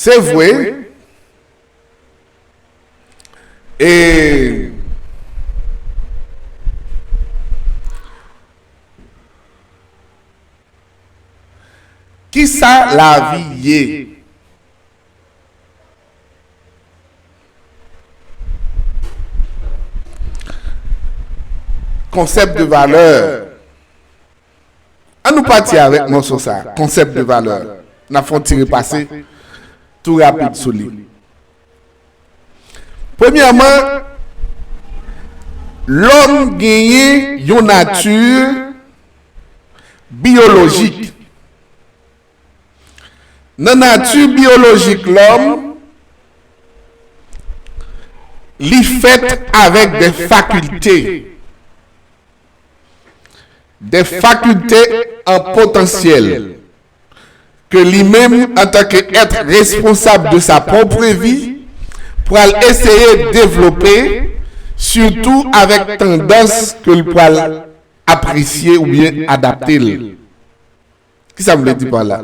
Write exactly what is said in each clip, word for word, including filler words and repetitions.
te vwe, e kisa lavi ye? Konsèp de valè. An nou pati avèk mòso sa, konsèp de valè. N ap fè yon ti repase tou rapid sou li. Premyèman, lòm genyen yon nati biyolojik. Nan nati biyolojik lòm, li fèt avèk de fakilte, de fakilte an potansyèl, ke li menm, antanke èt responsab de sa pwòp vi, pral eseye devlope, sitou avèk tandans ke l pral apresye oubyen adapte l. Kisa m vle di pa la?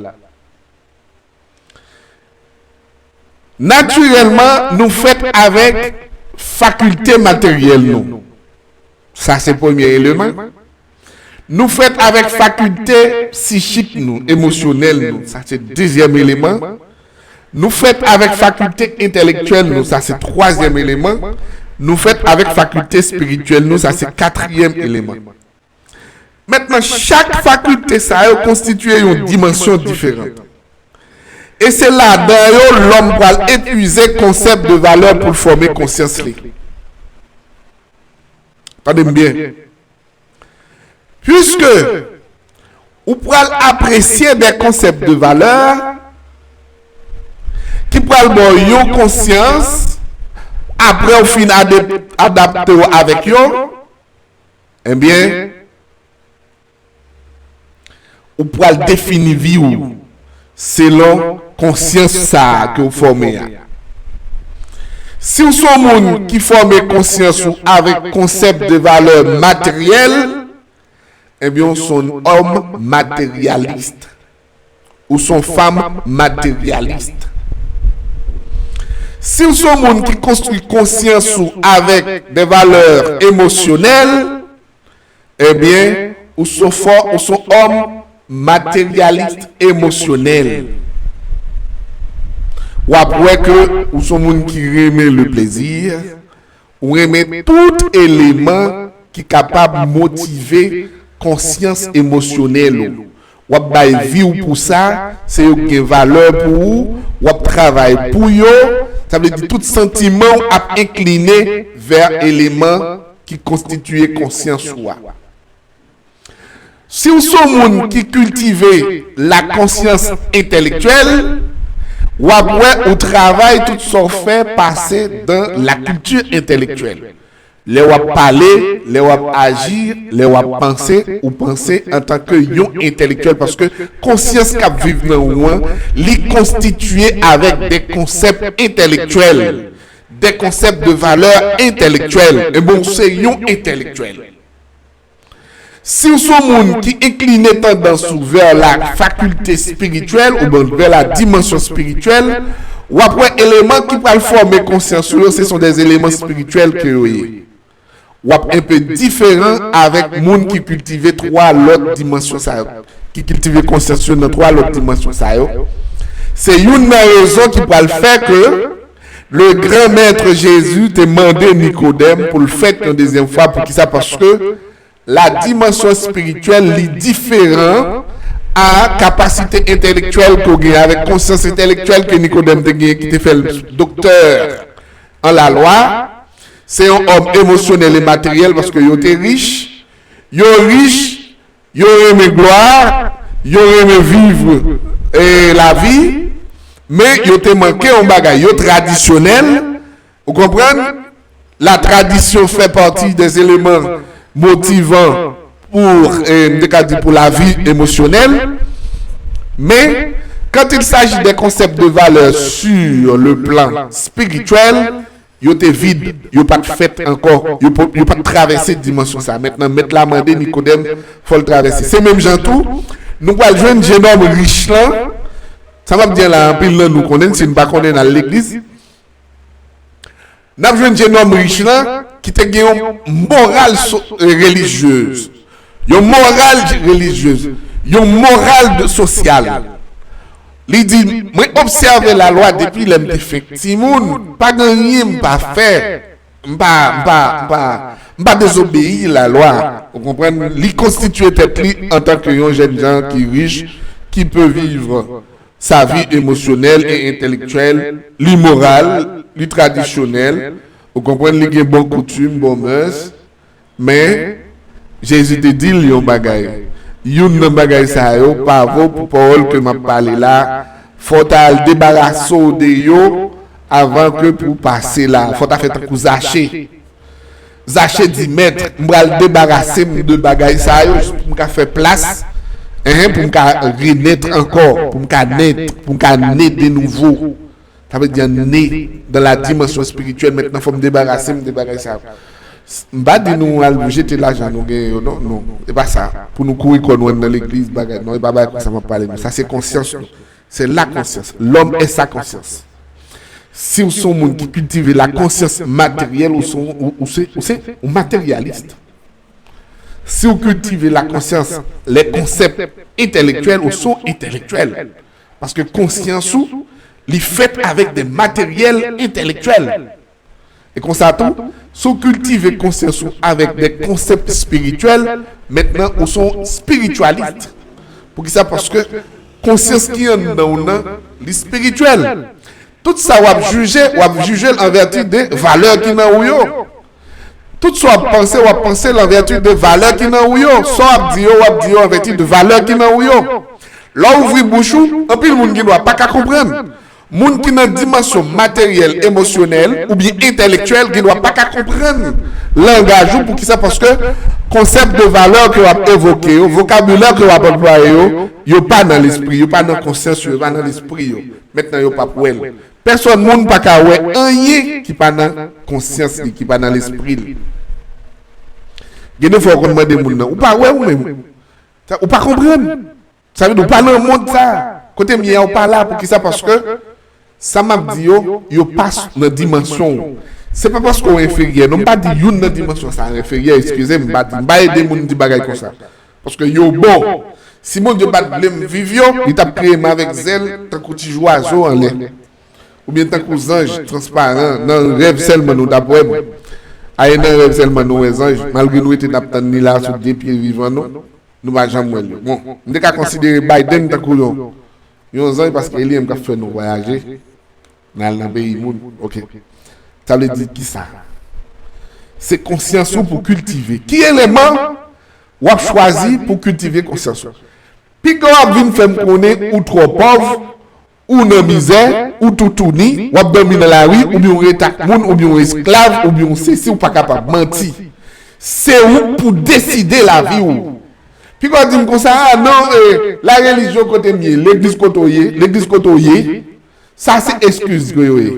Natirèlman, nou fèt avèk fakilte materyèl nou. Sa se premye eleman. Nou fèt avèk fakilte psichik nou, emosyonèl nou. Sa se dezyèm eleman. Nou fèt avèk fakilte entèlektyèl nou. Sa se twazyèm eleman. Nou fèt avèk fakilte espirityèl nou. Sa se katriyèm eleman. Mentnan, chak fakilte sa yo konstitye yon dimansyon diferan. E se ladan yo lòm pral epuize konsèp de valè pou l fòme konsyans li. Tande m byen. Piske ou pral apresye de konsèp de valè ki pral ba w yon konsyans, apre w fin ade-, adapte w avèk yo, ebyen, ou pral defini vi w selon konsyans sa a ke w fòme a. Si w se yon moun ki fòme konsyans ou avèk konsèp de valè materyèl, ebyen, w se yon òm materyalis. Ou se yon fanm materyalis. Si w se yon moun ki konstwi konsyans ou avèk de valè emosyonèl, ebyen, ou se fò, ou se yon òm materyalis emosyonèl. W ap wè ke ou se yon moun ki renmen le plezi, ou renmen tout eleman ki kapab motive konsyans emosyonèl ou. W ap bay vi w pou sa, se yo k gen valè pou ou, w ap travay pou yo, sa vle di tout santiman w ap enkline vè eleman ki konstitye konsyans ou a. Si w se yon moun ki kiltive la konsyans entèlektyèl, w ap wè ou travay tout sa w fè pase dan la kilti entèlektyèl. Lè w ap pale, lè w ap aji, lè w ap panse, ou panse antanke yon entèlektyèl, paske konsyans k ap viv nan ou an, li konstitye avèk de konsèp entèlektyèl, de konsèp de valè entèlektyèl. Ebyen, w se yon entèlektyèl. Si w se yon moun ki enkline tandans ou vè la fakilte espirityèl oubyen vè la dimansyon espirityèl, w ap wè eleman ki pral fòme konsyans ou yo, se son de eleman espirityèl ke yo ye. W ap enpe diferan avèk moun ki kiltive twa lòt dimansyon sa yo, ki kiltive konsyans yo nan twa lòt dimansyon sa yo. Se youn nan rezon ki pral fè ke le Grand Maître Jésus te mande Nikodèm pou l fèt yon dezyèm fwa. Poukisa? Paske la dimansyon espirityèl, li diferan a kapasite entèlektyèl ke w gen, avèk konsyans entèlektyèl ke Nikodèm te genyen, ki te fè l doktè an lalwa. Se yon òm emosyonèl e materyèl, paske yo te rich. Yo rich, yo renmen glwa, yo renmen viv, e, lavi, men yo te manke yon bagay. Yo tradisyonèl, ou konprann? La tradition fait partie des éléments motivants pour, e, m te ka di, pour la vie émotionnelle. Men, quand il s'agit des concepts de valeur sur le plan spirituel, yo te vid, yo pa t fèt ankò, yo pa, yo pa t travèse dimansyon sa. Mentnan, mèt la mande Nikodèm, fò l travèse. Se menm jan tou, nou pral jwenn jenòm rich lan, Sa m ap di an la, anpil nan nou konnen, si n pa konnen, n al legliz. N ap jwenn jenòm rich lan ki te gen yon moral so- relijyez, yon moral relijyez, yon moral de sosyal. Li di, mwen obsève lalwa depi lè m te fenk timoun, pa gen anyen m pa fè, m pa, m pa, m pa, m pa dezobeyi lalwa. Ou konprann? Li konstitye tèt li antanke yon jèn jan ki rich, ki pe viv sa vi emosyonèl e entèlektyèl, li moral, li tradisyonèl, ou konprann, li gen bon koutim, bon mès, men Jezi te di l yon bagay. Youn nan bagay sa yo pa vo pou pawòl ke m ap pale la. Fò w ta al debarase w de yo avan ke pou w pase la. Fò w ta fè tankou Zache. Zache di, Mèt, m pral debarase m de bagay sa yo pou m ka fè plas, enhen, pou m ka renèt ankò, pou m ka nèt, pou m ka ne de nouvo. Sa vle di ne dans la dimension spirituelle. Mentnan, fò m debarase m de bagay sa yo. M pa di nou al jete lajan nou genyen yo, non, non. E pa sa. Pou nou kouri kò nou ann nan legliz, bagay. Non, e pa bagay konsa m ap pale, non. Sa se konsyans nou. Se la konsyans. Lòm è sa konsyans. Si w se yon moun ki kiltive la konsyans materyèl, ou se, ou, ou se, ou se yon materyalis. Si w kiltive la konsyans, lè konsèp entèlektyèl, ou se yon entèlektyèl. Paske konsyans ou, li fèt avèk de materyèl entèlektyèl. E konsa tou, si w kiltive konsyans ou avèk de konsèp espirityèl, mentnan ou se yon espiryalis. Poukisa? Paske konsyans ki anndan w nan, li espirityèl. Tout sa w ap jije, w ap jije l an vèti de valè ki nan ou yo. Tout sa w ap panse, w ap panse l an vèti de valè ki nan ou yo. Sa w ap di yo, w ap di yo an vèti de valè ki nan ou yo. Lè w ouvri bouch ou, anpil moun gen dwa pa ka konprann. Moun ki nan dimansyon materyèl, emosyonèl oubyen entèlektyèl gen dwa pa ka konprann langaj ou. Poukisa? Paske konsèp de valè ke w ap evoke yo, vokabilè ke w ap anplwaye yo, yo pa nan lespri, yo pa nan konsyans yo, yo pa nan lespri yo. Mentnan, yo p ap wè l. Pèsòn moun pa ka wè anyen ki pa nan konsyans li, ki pa nan lespri l. Gen de fwa w konn mande moun nan, ou pa wè ou menm. Sa, ou pa konprann. Sa vle di ou pa nan mond sa. Kote m ye a, ou pa la. Poukisa? Paske sa m ap di yo, yo pa s- nan dimansyon w. Se pa paske w enferyè. Non, m pa di youn nan dimansyon sa enferyè, eskize m, m pa di, m pa ede moun di bagay konsa. Paske yo bon. Si Bondye pa t vle m viv yo, li t ap kreye m avèk zèl, tankou ti zwazo anlè. Oubyen tankou zanj transparan, nan rèv sèlman nou t ap wè m. A, e nan rèv sèlman nou wè zanj, malgre nou rete n ap tann li la sou de pye vivan nou, nou pa janm wè l. Bon, m te ka konsidere Biden tankou yon, yon zanj paske e li menm k ap fè nou vwayaje, n al nan peyi moun. Oke. Sa vle di kisa? Se konsyans ou pou kiltive. Ki eleman w ap chwazi pou kiltive konsyans ou? Piga w ap vin fè m konnen ou twò pòv, ou nan mizè, ou toutouni, w ap dòmi nan lari, oubyen w ret ak moun, oubyen w esklav, oubyen w sesi, ou pa kapab manti. Se ou k pou deside lavi w. Piga w di m konsa, a non, e, la relijyon kote m ye, legliz kote w ye, legliz kote w ye, sa se eskiz ke yo ye.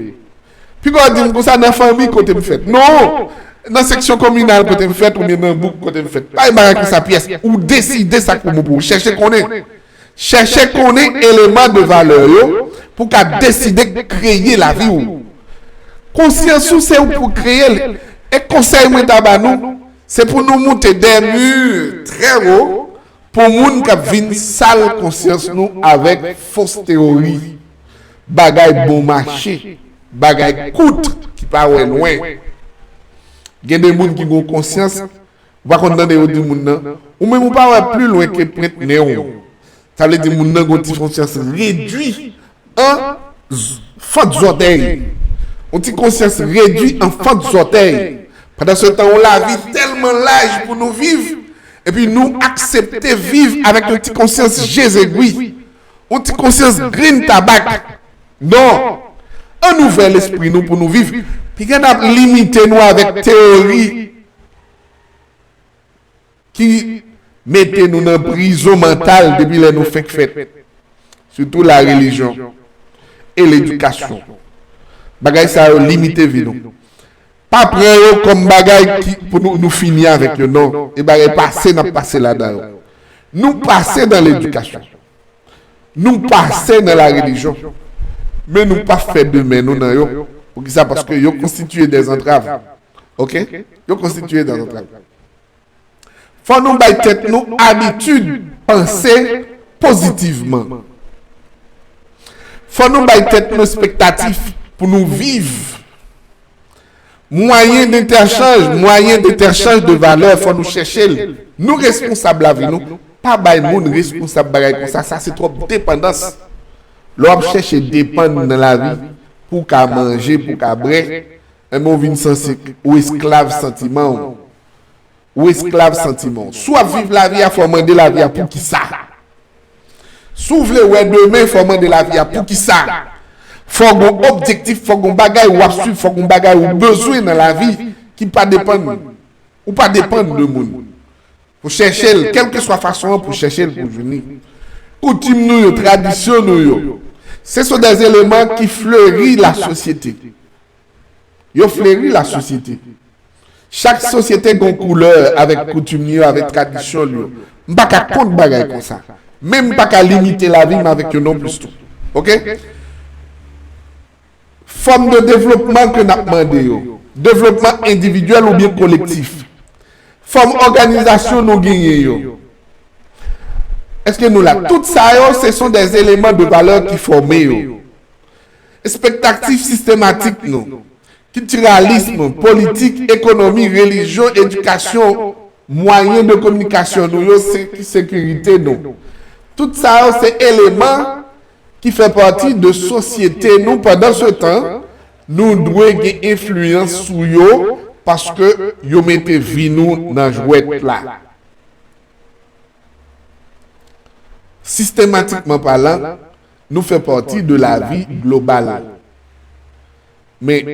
Piga w di m konsa, nan fanmi kote m fèt. Non! Nan seksyon kominal kote m fèt, oubyen nan bouk kote m fèt. Pa gen bagay konsa pyès. Ou deside sa k pou bon pou ou. Chèche konnen. Chèche konnen eleman de valè yo pou w ka deside kreye lavi w. Konsyans ou se ou pou kreye l. E konsèy mwen ta ba nou, se pou nou moute dè mi trè wo pou moun k ap vin sal konsyans nou avèk fos teyori, bagay bon mache, bagay kout ki pa wè lwen. Gen de moun ki gen konsyans, ou pa konn tande yo di moun nan, ou menm ou pa wè pli lwen ke pwent nen w. Sa vle di moun nan gen yon ti konsyans redwi an z- fant zòtèy. Yon ti konsyans redwi an fant zòtèy. Pandan se tan, yon lavi tèlman laj pou nou viv, epi nou aksepte viv avèk yon ti konsyans je zegwi, yon ti konsyans grenn tabak. Non! Ann ouvè lespri nou pou nou viv. Piga n ap limite nou avèk teyori ki mete nou nan prizon mantal depi lè nou fenk fèt. Sitou la relijyon e ledikasyon. Bagay sa yo limite vi nou. Pa pran yo kòm bagay ki, pou nou, nou fini avèk yo, non. E bagay pase n ap pase ladan yo. Nou pase nan ledikasyon. Nou pase nan la relijyon, men nou pa fè demen nou nan yo. Poukisa? Paske yo konstitiye de zantrav. Oke? Yo konstitiye de zantrav. Fò nou bay tèt nou abitid panse pozitivman. Fò nou bay tèt nou espektatif pou nou viv. Mwayen dentèchanj, mwayen dentèchanj de valè, fò nou chèche l. Nou responsab lavi nou. Pa bay moun responsab bagay konsa, sa se twòp depandans. Lè w ap chèche depann nan lavi pou w ka manje, pou w ka bwè, enben w vin sanse ou esklav santiman w. Ou esklav santiman w. Si w ap viv lavi a, fò w mande lavi a poukisa. Si w vle wè demen, fò w mande lavi a poukisa. Fò w gen yon objektif, fò w gen yon bagay w ap swiv, fò w gen yon bagay ou bezwen nan lavi ki pa depann ou pa depann de moun. Pou chèche l, kèlkeswa fason an, pou chèche l pou jwenn li. Koutim nou yo, tradisyon nou yo, ce sont des éléments qui fleurissent la société. Yo fleri la sosyete. Chak sosyete gen yon koulè avèk koutim li yo, avèk tradisyon li yo. M pa ka kont bagay konsa. Men m pa ka limite lavi m avèk yo non plis tou. Oke? Fòm de devlopman ke n ap mande yo. Devlopman endividyèl oubyen kolektif. Fòm òganizasyon nou genyen yo. Èske nou la? Tout sa yo, ce sont des éléments de valeur ki fòme yo. Espektatif sistematik nou, kiltiralism, politik, ekonomi, relijyon, edikasyon, mwayen de kominikasyon nou yo, se sekirite nou. Tout sa yo se eleman ki fè pati de sosyete nou. Pandan se tan, nou dwe gen enfliyans sou yo paske yo mete vi nou nan jwèt la. Sistematikman palan, nou fè pati de lavi global. Men,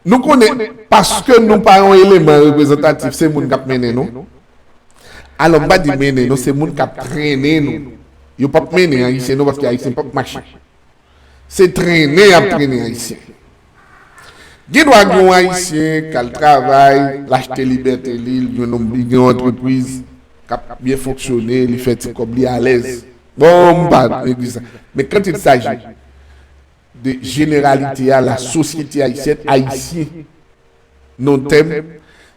nou konnen, paske nou pa yon eleman reprezantatif, se moun k ap mennen nou. Alò, m pa di mennen nou, se moun k ap trennen nou. Yo p ap mennen Ayisyen nou, paske Ayisyen p ap mache. Se trennen y ap trennen Ayisyen. Gen dwa gen yon Ayisyen k al travay, l achte libète li, li gen yon, li gen yon antrepriz k ap byen fonksyone, li fè ti kòb li alèz. Bon, m pa neglije sa. Men quand il s'agit de jeneralite a, la sosyete ayisyèn, Ayisyen, non tèm,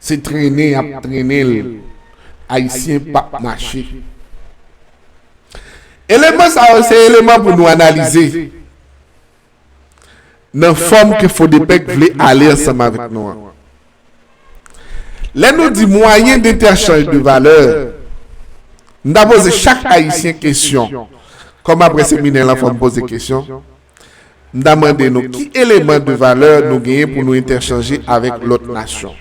se trennen y ap trennen l. Ayisyen p ap mache. Eleman sa yo, se eleman pou nou analize nan fòm ke Fodepec vle ale ansanm avèk nou an. Lè nou di mwayen dentèchanj de valè, m ta poze chak Ayisyen kesyon. Kòm apre seminè lan, fò m poze kesyon. M ta mande nou ki eleman de valè nou genyen pou nou entèchanje avèk lòt nasyon.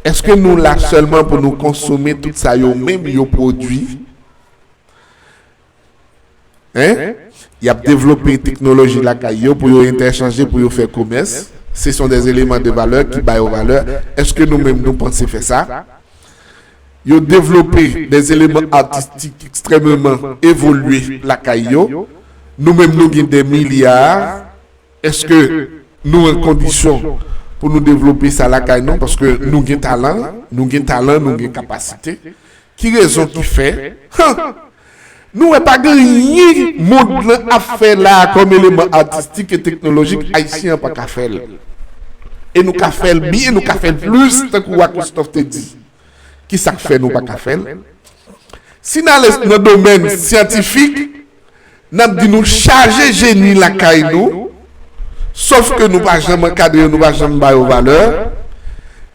Èske nou la sèlman pou nou konsome tout sa yo menm yo pwodui? Hein? Y ap devlope teknoloji lakay yo pou yo entèchanje, pou yo fè komès. Ce sont des éléments de valeur ki ba yo valè. Èske nou menm nou panse fè sa? Yo devlope des éléments artistiques extrêmement évolués lakay yo. Nou menm nou gen des milliards. Èske nou an kondisyon pou nou devlope sa lakay nou? Paske nou gen talan, nou gen talan, nou gen kapasite. Ki rezon ki fè, han, nou wè pa gen anyen mond lan ap fè la a kòm eleman atistik e teknolojik, Ayisyen an pa ka fè l. E nou ka fè l byen, nou ka fè l plis, tankou Wa Christophe te di. Ki sa k fè nou pa ka fè l? Si n ale nan domèn syantifik, n ap di nou chaje jeni lakay nou, sòf ke nou pa janm ankadre yo, nou pa janm ba yo valè.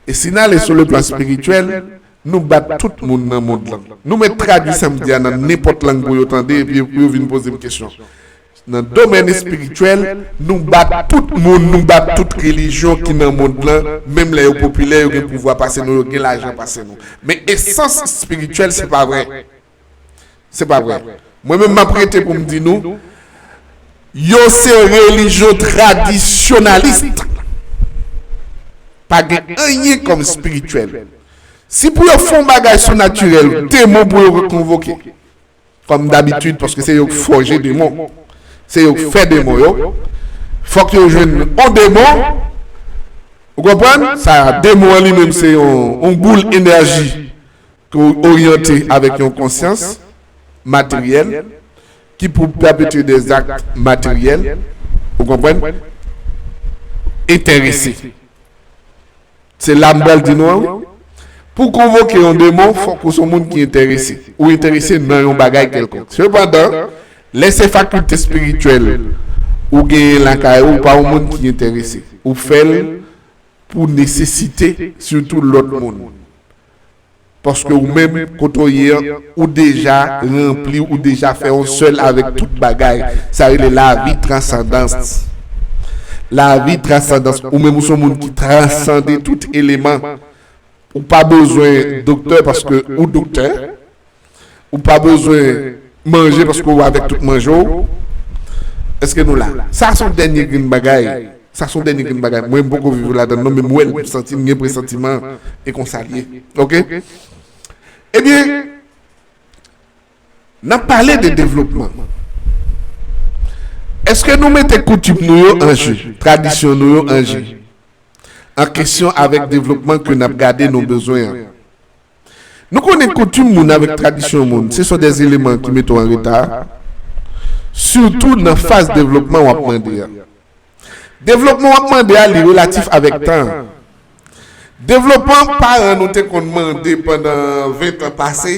E si n ale sou le plan espirityèl, nou bat tout moun nan mond lan. Nou mèt tradui sa m di a nan nenpòt lang pou yo tande, epi pou yo vin poze m kesyon. Nan domèn espirityèl, nou bat tout moun, nou bat tout relijyon ki nan mond lan, menm lè yo popilè, yo gen pouvwa pase nou, yo gen lajan pase nou. Men esans espirityèl, se pa vre. Se pa vre. Mwen menm, m ap rete pou m di nou, yo se relijyon tradisyonalis. Pa gen anyen kòm espirityèl. Si pou yo fè yon bagay sou natirèl, demon pou yo rekonvoke. Kòm dabitid, paske se yo k fòje demon. Se yo k fè demon yo. Fòk yo jwenn yon demon. Ou konprann? Sa, demon an li menm, se yon, yon boul enèji ke w oryante avèk yon konsyans. materyèl, ki pou pèpetre dè zak materyèl, ou konprann? Enterese. Se la m pral di nou an, wi. Pou konvoke yon demon, fòk ou se yon moun ki enterese. Ou enterese nan yon bagay kèlkonk. Sepandan, lè se fakilte espirityèl ou genyen lakay ou, ou pa yon moun ki enterese. Ou fè l pou nesesite, sitou lòt moun. Paske ou menm, kote w ye an, ou deja ranpli, ou deja fè yon sèl avèk tout bagay. Sa rele lavi transandans. Lavi transandans. Ou menm, ou se yon moun ki transande tout eleman. Ou pa bezwen doktè paske ou doktè. Ou pa bezwen manje paske ou avèk tout manje w. Èske nou la? Sa se yon dènye grenn bagay. Sa se yon dènye grenn bagay. Mwen, m poko viv ladan l non, men m wè l, m santi l, m gen presantiman an, e konsa l ye. Oke? Ebyen, n ap pale de devlopman. Èske nou mete koutim nou yo an je, tradisyon nou yo an je, an kesyon avèk devlopman ke n ap gade nou bezwen an? Nou konnen koutim moun avèk tradisyon moun, se son dè eleman ki mete w an reta, sitou nan faz devlopman w ap mande a. Devlopman w ap mande a, li relatif avèk tan. Devlopman paran nou te konn mande pandan ven tan pase,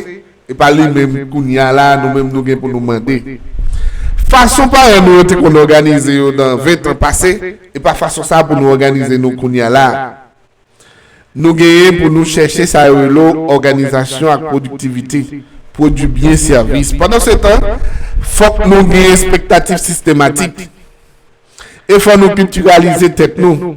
e pa li menm kounye a la, nou menm nou gen pou nou mande. Fason paran nou yo te konn òganize yo nan ven tan pase, e pa fason sa pou nou òganize nou kounye a la. Nou genyen pou nou chèche sa yo rele òganizasyon ak pwodiktivite, pwodui byen, sèvis. Pandan se tan, fòk nou gen espektatif sistematik. E fò nou kiltiralize tèt nou.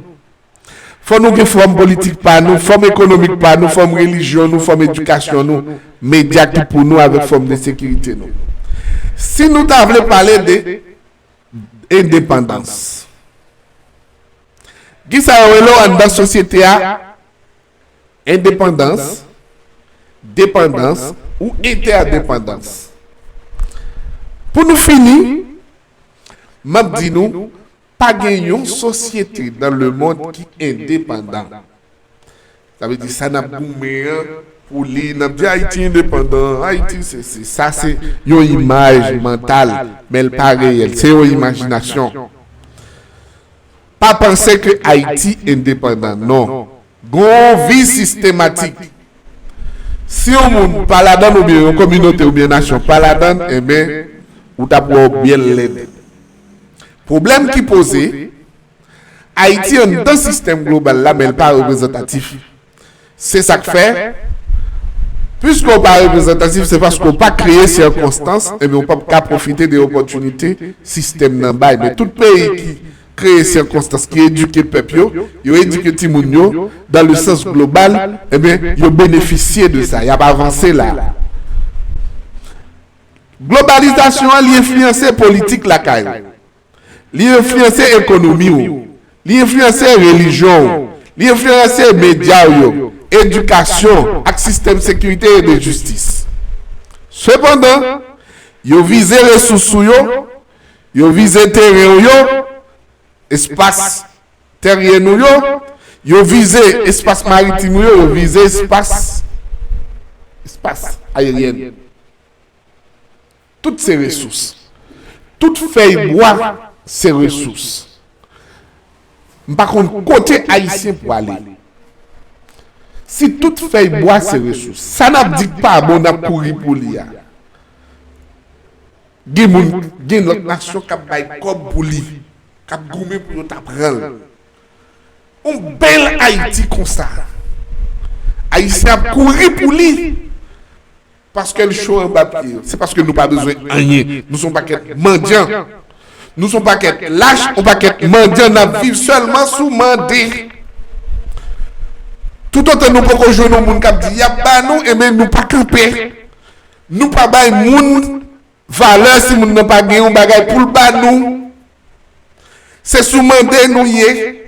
Fò nou gen fòm politik pa nou, fòm ekonomik pa nou, fòm relijyon nou, fòm edikasyon nou, medya ki pou nou avèk fòm de sekirite nou. Si nou ta vle pale de endepandans, kisa yo rele w anndan sosyete a? Endepandans, depandans ou entèdepandans. Pou nou fini, m ap di nou, pa gen yon sosyete dans le monde ki endepandan. Sa vle di sa n ap goumen an pou li, n ap di Ayiti endepandan, Ayiti se, se, sa se yon imaj mantal, men l pa reyèl, se yon imajinasyon. Pa panse ke Ayiti endepandan, non. Gon vi sistematik. Si yon moun pa ladann oubyen yon kominote oubyen nasyon pa ladann, enben, ou t ap wè w byen lèd. Pwoblèm ki poze, Ayiti anndan sistèm global la, men l pa reprezantatif. Se sa k fè, piske w pa reprezantatif, se paske w pa kreye sikonstans, enben, w p ap ka pwofite de opòtinite sistèm nan bay. Men tout peyi ki kreye sikonstans, ki edike pèp yo, yo edike timoun yo, dans le sens global, enben, yo benefisye de sa, y ap avanse la. Globalizasyon an, li enfliyanse politik lakay ou. Li enfliyanse ekonomi w. Li enfliyanse relijyon w. Li enfliyanse medya w yo, edikasyon ak sistèm sekirite e de jistis. Sepandan, yo vize resous ou yo, yo vize teren w yo, espas tèryen nou yo, yo vize espas maritim ou yo, yo vize espas, espas ayeryen. Tout se resous. Tout fèy bwa se resous. M pa konn kote Ayisyen pou ale. Si tout fèy bwa se resous, sa n ap di k pa bon, n ap kouri pou li a. Gen moun, gen lòt nasyon k ap bay kòb pou li, k ap goumen pou yo ta pran l. Yon bèl Ayiti konsa, Ayisyen ap kouri pou li. Paske l cho anba pye yo. Se paske nou pa bezwen anyen. Nou se yon pakèt mandyan. Nou se yon pakèt lach, yon pakèt mandyan, n ap viv sèlman sou mande. Toutotan nou poko jwenn yon moun k ap di y ap ba nou, enben, nou pa kanpe. Nou pa bay moun valè si moun nan pa gen yon bagay pou l ba nou. Se sou mande nou ye.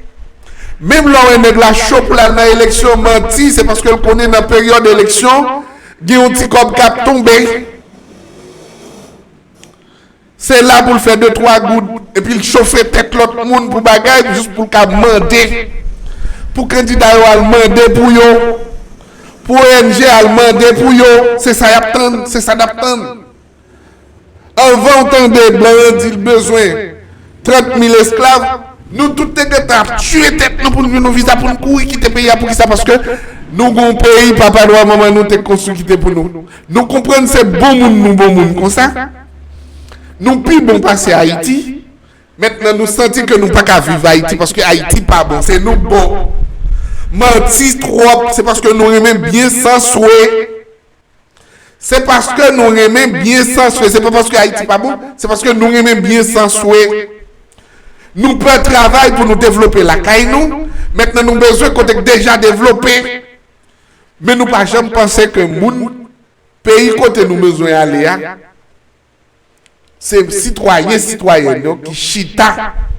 Menm lè w wè nèg la cho pou l al nan eleksyon, manti, se paske l konnen nan peryòd eleksyon, gen yon ti kòb k ap tonbe. Se la pou l fè de twa goud, epi l chofe tèt lòt moun pou bagay, jis pou l ka mande. Pou kandida yo al mande pou yo. Pou O N G al mande pou yo. Se sa y ap tann, se sa n ap tann. Anvan w tande blan an di l bezwen trant mil esklav, nou tout te gentan ap tiye tèt nou pou n jwenn yon viza pou n kouri kite peyi a. Poukisa? Paske nou gen yon peyi papa nou ak manman nou te konstwi kite pou nou. Nou konprann se bon moun nou bon moun konsa. Nou pi bon pase Ayiti. Mentnan nou santi ke nou pa ka viv Ayiti paske Ayiti pa bon, se nou bon. Manti twòp, se paske nou renmen byen san swe. Se paske nou renmen byen san swe. Se pa paske Ayiti pa bon, se paske nou renmen byen san swe. Nou pè travay pou nou devlope lakay nou. Mentnan nou bezwen kote k deja devlope. Men nou pa janm panse ke moun peyi kote nou bezwen ale a, se sitwayen, sitwayèn yo ki chita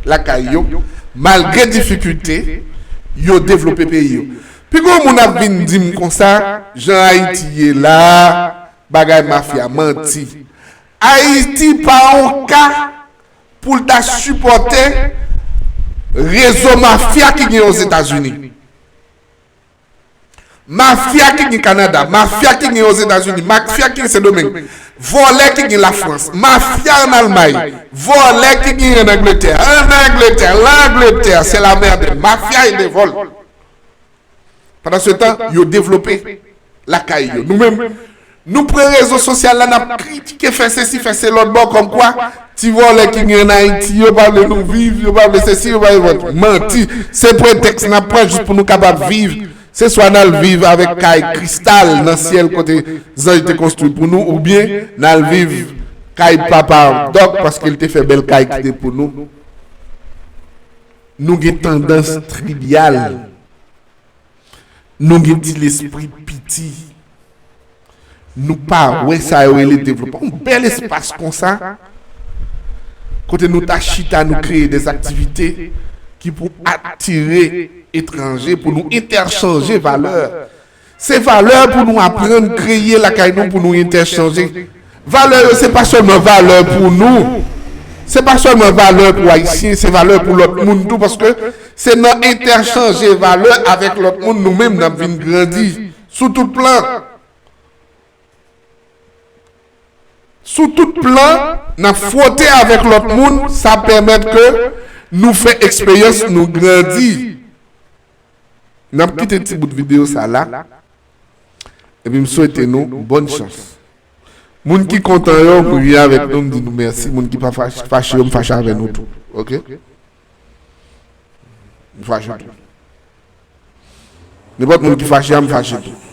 lakay yo, malgre difikilte, yo devlope peyi yo. Pi gwo moun ap vin di m konsa, jan Ayiti ye la, bagay mafya, manti. Ayiti pa yon ka pou l ta sipòte rezo mafya ki gen Ozetazini. Mafya ki gen Kanada, mafya ki gen Ozetazini, mafya ki gen Sendomeng, vòlè ki gen Lafrans, mafya ann Almay, vòlè ki gen ann Angletè, ann Angletè, Langletè, se lamède, mafya e devòl. Pandan se tan, yo devlope lakay yo. Nou menm, nou pran rezo sosyal la, n ap kritike, fè sesi, fè se lòt bò, kòmkwa ti vòlè ki gen ann Ayiti, yo pa vle nou viv, yo pa vle sesi, yo pa vle vòt. Manti. Se pretèks n ap pran jis pou nou kapab viv. Se swa n al viv avèk kay kristal nan syèl kote zanj te konstwi pou nou, oubyen n al viv kay papa Dòk paske l te fè bèl kay kite pou nou. Nou gen tandans tribyal. Nou gen ti lespri piti. Nou pa wè sa yo rele devlopman. Yon bèl espas konsa, kote nou ta chita, nou kreye de aktivite ki pou atire etranje, pou nou entèchanje valè. Se valè pou nou aprann kreye lakay nou, pou nou entèchanje. Valè yo, se pa sèlman valè pou nou. Se pa sèlman valè pou Ayisyen, se valè pou lòt moun tou, paske se nan entèchanje valè avèk lòt moun nou menm n ap vin grandi. Sou tout plan. Sou tout plan, n ap fwote avèk lòt moun, sa pèmèt ke nou fè eksperyans, nou grandi. N ap kite ti bout videyo sa la. Epi m swete nou bòn chans. Moun ki kontan yo, m ri avèk nou, m di nou mèsi. Moun ki pa fach- fache yo, m fache avè nou tou. Oke? M fache tou. Nenpòt moun ki fache a, m fache tou.